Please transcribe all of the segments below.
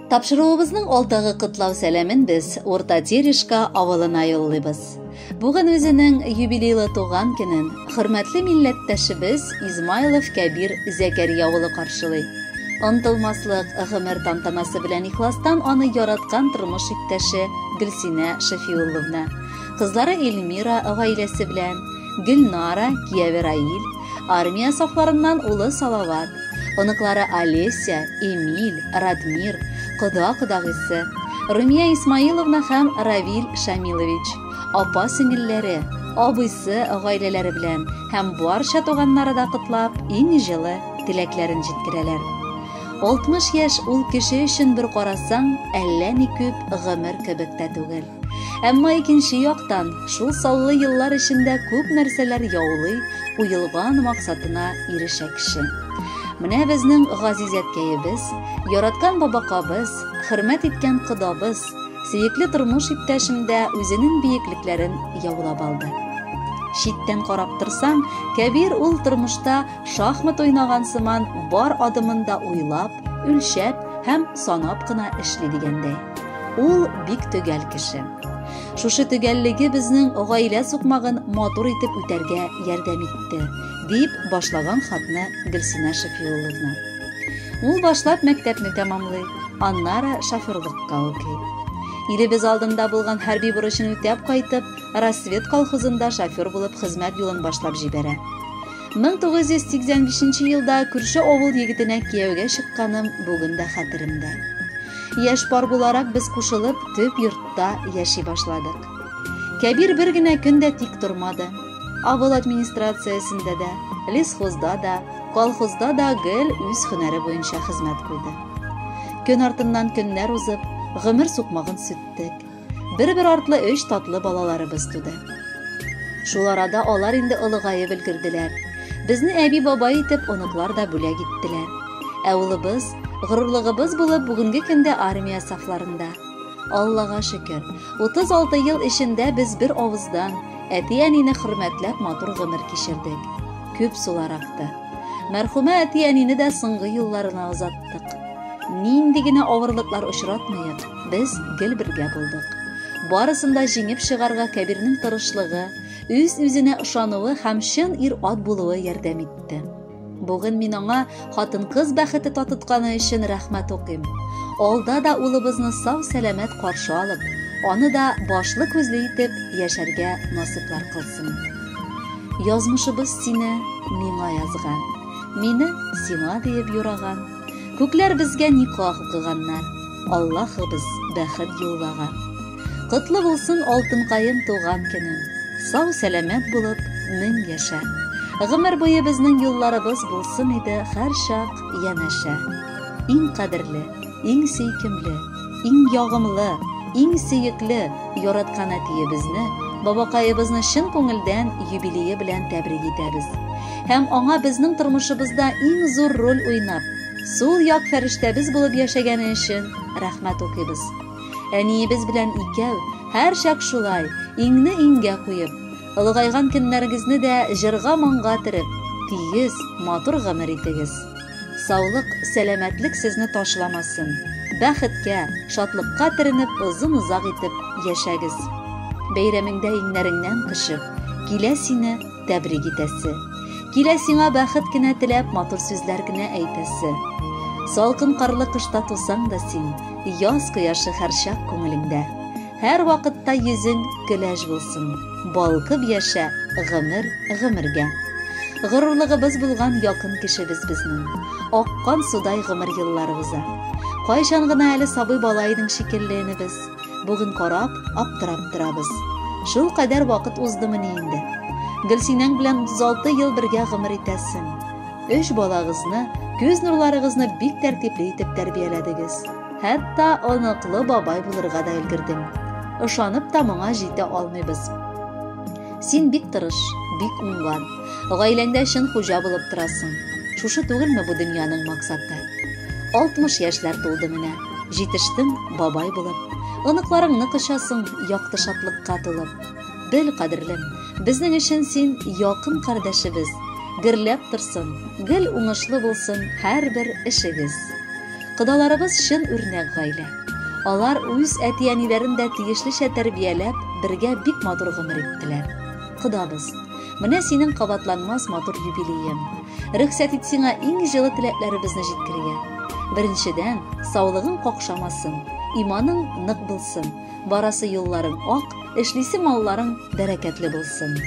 Тапшыруыбызның алдагы котлау сәламен без Урта Терешка авылына юллыйбыз. Бүген үзенең юбилейлы туган көнен хөрмәтле милләттәшебез Измайлов Кәбир Зәкәрия улы каршылый. Онтылмаслык гомер тантанасы белән ихластан аны яраткан тормыш иптәше Гөлсинә Шәфиулловна, кызлары Эльмира гаиләсе белән, Гөлнара, кияве Раил, армия сафларыннан улы Салават, оныклары Олеся, Эмиль, Радмир, кода-кодагыйсы, Румия Исмаиловна һәм Равиль Шамилович, апа-сеңелләре, абыйсы гаиләләре белән һәм барча туганнары да котлап, иң җылы теләкләрен җиткерәләр. 60 яшь ул кеше өчен бер карасаң, әллә ни күп гомер кебек тә түгел. Әмма икенче яктан, шул саллы еллар эчендә күп нәрсәләр яулый, куелган максатына ирешә кеше. Менә безнең газиз әткәебез, яраткан бабакабыз, хөрмәт иткән кодабыз, сөекле тормыш иптәшем дә үзенең биеклекләрен яулап алды. Читтән карап торсаң, Кәбир ул тормышта шахмат уйнаган сыман бар адымын да уйлап, үлчәп һәм санап кына эшли дигәндәй. Ул бик төгәл кеше. Шушы төгәллеге безнең гаилә сукмагын матур итеп үтәргә ярдәм итте, дип башлаган хатны Гөлсинә Шәфиулловна. Ул башлап мәктәпне тәмамлый, аннары шоферлыкка укый. Илебез алдында булган хәрби бурычын үтәп кайтып, Рассвет колхозында шофер булып хезмәт юлын башлап җибәрә. 1985 елда күрше авыл егетенә кияүгә чыкканым бүген дә хәтеремдә. Яшь пар буларак без кушылып төп йортта яши башладык. Кәбир бер генә көн дә тик тормады. Авыл администрациясендә дә, лесхозда да, колхозда да гел үз һөнәре буенча хезмәт куйды. Көн артыннан көннәр узып, гомер сукмагын сүттек. Бер-бер артлы өч татлы балаларыбыз туды. Шул арада алар инде олыгаеп өлгерделәр. Безне әби-бабай итеп оныклар да бүләк иттеләр. Ә улыбыз, горурлыгыбыз булып, бүгенге көндә армия сафларында. Аллага шөкер, 36 ел эчендә без бер авыздан, әти-әнине хөрмәтләп матур гомер кичердек. Күп сулар акты. Мәрхүмә әти-әнине дә соңгы юлларына озаттык. Нинди генә авырлыклар очратмыйк, без гел бергә булдык. Барысын да җиңеп чыгарга Кәбирнең тырышлыгы, үз-үзенә ышануы һәм чын ир-ат булуы ярдәм итте. Бүген мин аңа хатын-кыз бәхете татытканы өчен рәхмәт укыйм. Алда да улыбызны сау-сәламәт каршы алып, аны да башлы-күзле итеп яшәргә насыйплар кылсын. Язмышыбыз сине миңа язган, мине сиңа диеп юраган. Күкләр безгә никах укыганнар, Аллаһыбыз бәхет юллаган. Котлы булсын алтынкаем туган көнең, сау-сәламәт булып мең яшә. Гомер буе безнең юлларыбыз булсын иде һәрчак янәшә. Иң кадерле, иң сөйкемле, иң ягымлы, иң сөекле, яраткан әтиебезне, бабакаебызны чын күңелдән юбилее белән тәбрик итәбез. Һәм аңа безнең тормышыбызда иң зур роль уйнап, сул як фәрештәбез булып яшәгәне өчен рәхмәт укыйбыз. Әниебез белән икәү һәрчак шулай, иңне иңгә куеп, олыгайган көннәрегезне дә җырга-моңга төреп, тигез, матур гомер итегез. Саулык, сәламәтлек сезне ташламасын. Бәхеткә, шатлыкка төренеп озын-озак итеп яшәгез. Бәйрәмеңдә иңнәреңнән кочып, килә сине тәбрик итәсе. Килә сиңа бәхет кенә теләп, матур сүзләр генә әйтәсе. Салкын карлы кышта тусаң да син, яз кояшы һәрчак күңелеңдә. Һәр вакытта йөзең көләч булсын, балкып яшә гомер гомергә. Горурлыгыбыз булган якын кешебез безнең. Аккан судай гомер еллары уза. Кайчан гына әле сабый бала идең шикелле энебез. Бүген карап, аптырап торабыз. Шул кадәр вакыт уздымыни инде? Гөлсинәң белән 36 ел бергә гомер итәсең. Өч балагызны, күз нурларыгызны бик тәртипле итеп тәрбияләдегез. Хәтта оныклы бабай булырга да өлгердең. Ышанып та моңа җитә алмыйбыз. Син бик тырыш, бик уңган. Гаиләңдә чын хуҗа булып торасың. Шушы түгелме бу дөньяның максаты? 60 яшьләр тулды менә. Җитештең бабай булып. Оныкларыңны кочасың якты шатлыкка тулып. Бел, кадерлем, безнең өчен син якын кардәшебез. Гөрләп торсын, гел уңышлы булсын һәрбер эшегез. Кодаларыбыз чын үрнәк гаилә. Алар үз әти-әниләрен дә тиешлечә тәрбияләп, бергә бик матур гомер иттеләр. Кодабыз, менә синең кабатланмас матур юбилеең. Рөхсәт ит сиңа иң җылы теләкләребезне җиткерергә. Беренчедән, саулыгың какшамасын, иманың нык булсын, барасы юлларың ак, эшлисе малларың бәрәкәтле булсын.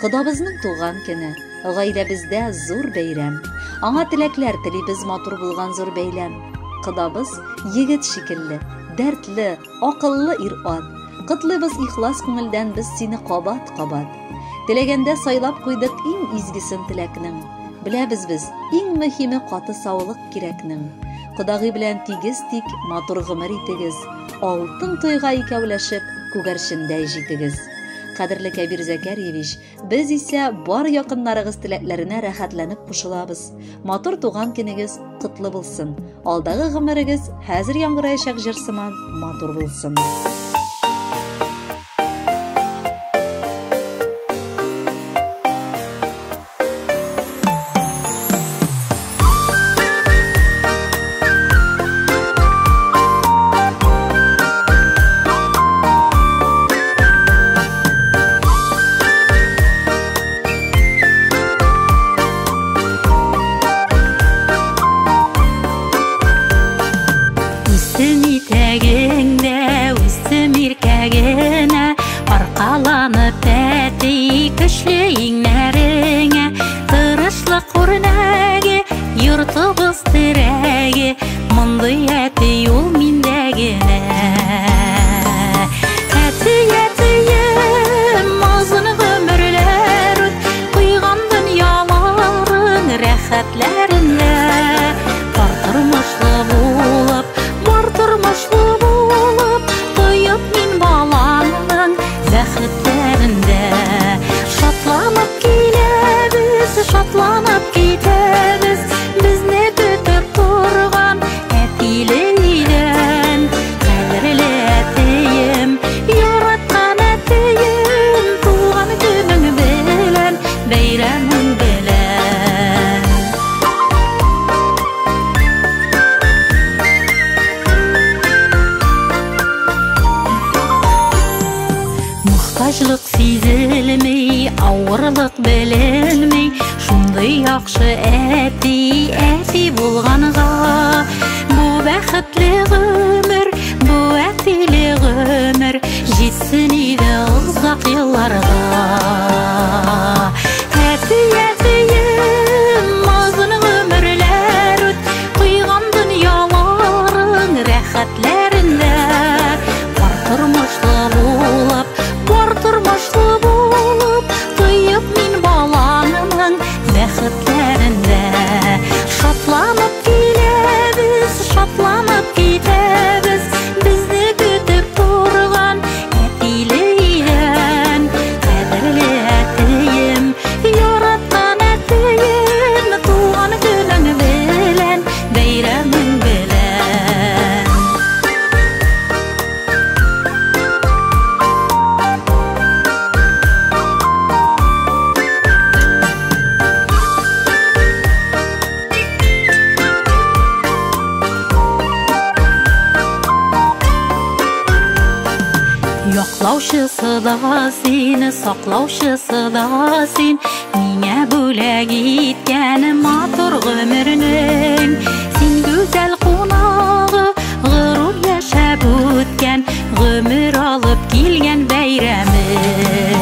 Кодабызның туган көне, гаиләбездә зур бәйрәм. Аңа теләкләр телибез матур булган зур бәйләм. Кодабыз егет шикелле, дәртле, акыллы ир-ат. Котлыйбыз ихлас күңелдән без сине кабат-кабат. Теләгәндә сайлап куйдык иң изгесен теләкнең. Беләбез без, иң мөһиме каты саулык кирәкнең. Кодагый белән тигез тик матур гомер итегез. Алтын туйга икәүләшеп, күгәрчендәй җитегез. Кадерле Кәбир Зәкәрьевич, без исә бар якыннарыгыз теләкләренә рәхәтләнеп кушылабыз. Матур туган көнегез котлы булсын. Алдагы гомерегез хәзер яңгыраячак җыр сыман матур булсын. Үстем итәгеңдә, үстем иркәгенә, аркаланып әти көчле иңнәреңә, тырышлык үрнәге, йортыбыз терәге, мондый әти ул миндә генә. Әти, әтием, озын гомерләр үт, куйган дөньяларың рәхәтләрендә, бар тормышлы булып, бар тормышлы булып, тоеп мин баламның бәхетләрендә. Шатланып киләбез, шатланып китәбез, безне көтеп торган әтиле өйдән. Кадерле әтием, яраткан әтием, туган көнең белән, бәйрәмең белән. Мохтаҗлык сизелми, авырлык беленми, шундый яхшы әти, әти булганга. Бу бәхетле гомер, бу әтиле гомер, җитсен иде озак елларга. Әти, әтием, озын гомерләр үт, куйган дөньяларың рәхәтләрендә, бар тормышлы булып, бар тормышлы булып, тоеп мин баламның бәхетләрендә. Шатланып киләбез, шатланып китәбез, безне көтеп торган әтиле өйдән. Кадерле әтием, яраткан әтием, туган көнең белән, бәйрәмең белән. Яклаучысы да син, саклаучысы да син, миңа бүләк иткән матур гомернең. Син гүзәл кунагы, горур яшәп үткән, гомер алып килгән бәйрәмең.